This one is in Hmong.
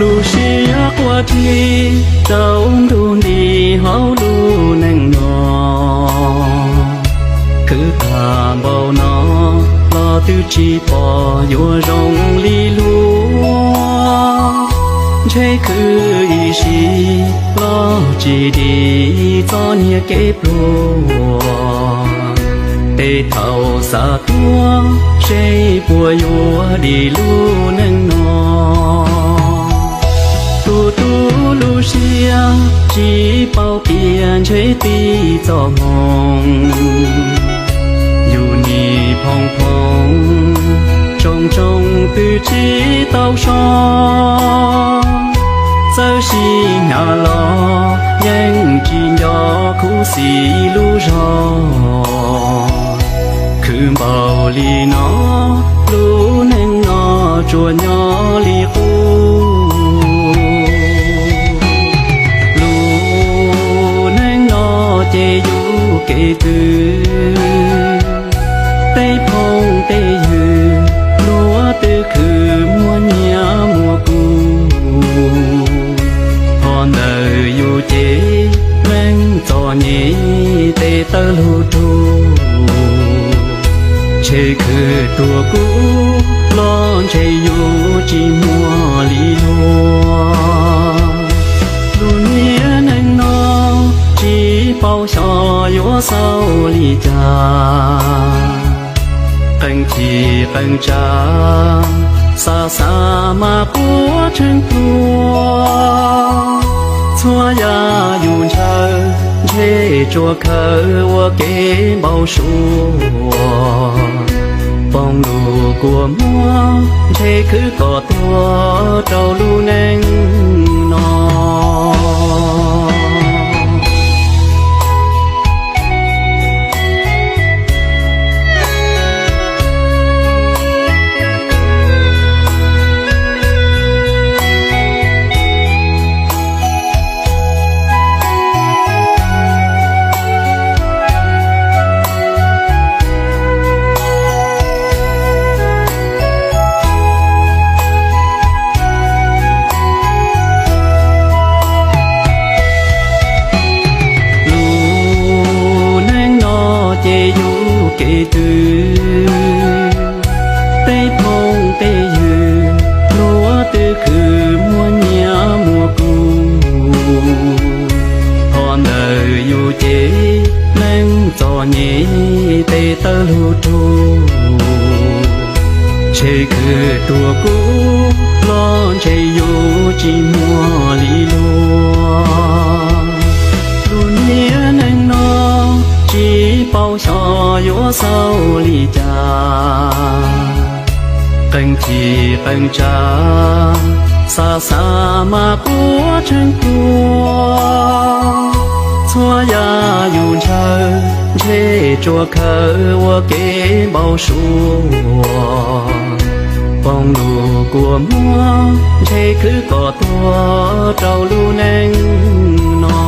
Lub siab quaj rig rau ntuj nti hauv lub neej no, khwv tag npaum no los twb tsis pom yuav zoo li luag. Ntshe khwv ib sim los tsis dim txoj niag kev pluag. Tej thaum xav tuag seb puas yuav dim lub neej no. Tus tub lub siab tsis paub kiag ntshe tib txoj hmoo. Yus nim phoo phoo, tsoo tsoo twb tsis tau so. Txawm sib hnyav los yeej tsis nco khuv xim lub zog. Khwv npaum li no, lub neej no tsuas nyob li qub. Lub neej no ces yus kev twg, tej phooj tej ywg luag twb khwv muaj nyiaj muaj kub. Ho ntawm yus ces leej txom nyem tes taw lug rug. Ntshe khwv tuag kub los ntshe yus tsis muaj li luag. Lub niag neej no tsis paub xyov yuav xaus li cas. Qee chim qee tsam, xav xav mas quaj tsheej plua. Txhua yam yus ntshaw ntshe tsuas khaws ua kev npau suav. Foom lus kua muag ntshe khwv kom tuag rau lub neej no. Lub neej no ces yus kev twg, tej phooj tej ywg luag twb khwv muaj nyiaj muaj kub. Ho ntawm yus ces leej txom nyem tes taw lug rug. Ntshe khwv tuag kub los ntshe yus tsis muaj li luag. Lub niag neej no tsis paub xyov yuav xaus li cas. Qee chim qee tsam, xav xav mas quaj tsheej plua. Txhua yam yus ntshaw ntshe tsuas khaws ua kev npau suav. Foom lus kua muag ntshe khwv kom tuag rau lub neej no.